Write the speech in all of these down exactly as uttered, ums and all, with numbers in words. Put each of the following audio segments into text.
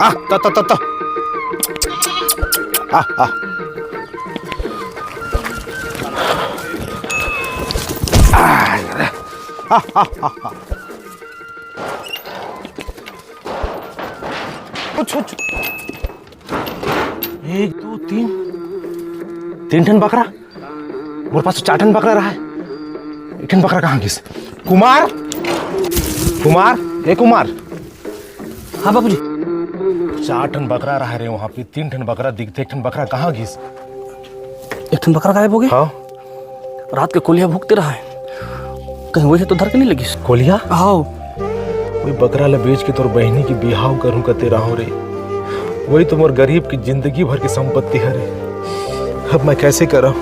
आ, त, त, त, त। आ, आ। आ, आ, आ, आ। उछ, उछ। एक, दो, तीन। तीन ठन बकरा। मोर पास तो चार ठन बकरा रहा है। एक ठन बकरा कहाँ गिस? कुमार, कुमार, ए कुमार। हाँ बाबूजी। चार ठन बकरा रहा रे वहाँ पे, तीन ठन बकरा दिखते, एक ठन बकरा कहाँ गिस? एक ठन बकरा गायब हो गया। हाँ। रात के कोलिया भूकते रहा है, कहीं वही तो धर के नहीं लगिस? कोलिया? हाँ। वही बकरा ला बेच के तोर बहिनी के बिहाव करूँ कते रहो रे। वही तो मोर गरीब की जिंदगी भर की संपत्ति हरे। अब मैं कैसे करहूँ?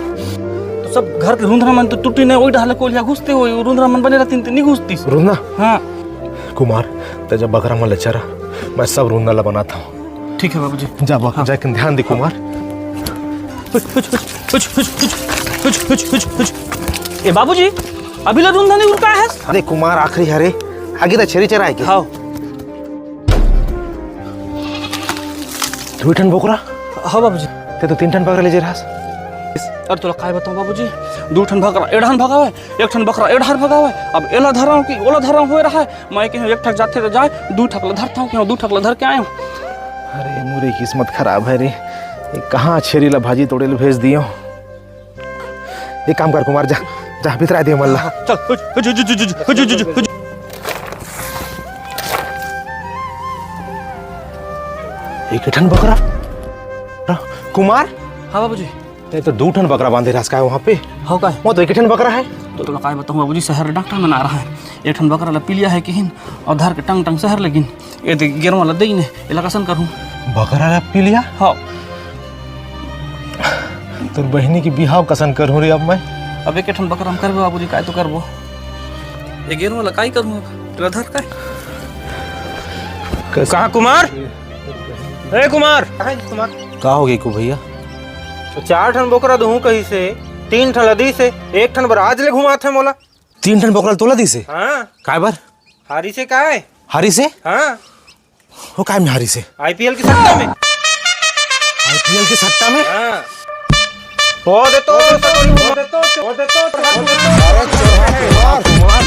तो सब घर के रुंधरा मन तो टूटी नहीं, वही डहर ले कोलिया घुसते हो, रुंधरा मन बने रहती तो नहीं घुसतीस। रुंधरा? हाँ। कुमार, ते जब बकरा मन ले चरा, मैं सब रुंधरा ला बनाता हूँ। ठीक है बाबूजी। जा बक-, हाँ। जाके ध्यान दे कुमार। हुच, हुच, हुच। ए बाबूजी, अभी ले रुंधरा नहीं उनका है? अरे कुमार, आखिरी हरे, आगे तो छेरी चराए के। हाँ। दू ठन बोकरा? हाँ बाबूजी। ते तो तीन ठन बकरा ले जे रहस। अरे तोला काय बताऊं बाबूजी, दू ठन बकरा एढ़न भगावे, एक ठन बकरा एढ़र भगावे। अब एला धराऊं कि ओला धराऊं होए रहा है। मैं कहूं एक ठक जाथे तो जाए, दू ठक ला धरता हूं, कहूं दू ठक ला धर के आए हूं। अरे मोरे किस्मत खराब है रे, ये कहाँ छेरी ला भाजी तोड़े ले भेज दियो। एक काम कर कुमार, जा, जा, बितरा दे मन ला। चल, हुच, हुच, हुच। एक ठन बकरा। कुमार? हाँ बाबूजी। ते तो दू ठन बकरा बांधे रहस काय वहाँ पे? हो काय? वो तो एक ठन बकरा है। तो तोला काय बताऊं बाबूजी, शहर डॉक्टर मन आ रहा है। एक ठन बकरा ला पीलिया है किहिन, और धर के टंग टंग शहर ले गिन। ये देख, गेरवा ला दई ने, एला कसन करहूं? बकरा ला पीलिया? हाँ। तोर बहिनी के बिहाव कसन करहूं रे अब मैं? अब एक ठन बकरा हम करबो बाबूजी, काय तो करबो। ये गेरवा ला काय करहूं अब? एला धर काय? कहाँ कुमार? ए कुमार! कहाँ है कुमार? का हो गई को भैया? तो चार ठन बोकरा दूहूं कहिसे, तीन ठन ला दिसे, एक ठन बर आज ले घुमात हे मोला। तीन ठन बोकरा तोला दिसे? हाँ। काय बर? हारिसे काय? हारिसे? हाँ। वो काय में हारिसे? आईपीएल के सट्टा में। आईपीएल के सट्टा में? हाँ। वो दे तो, वो दे तो, वो दे तो, वो दे तो। अरे चोर कुमार।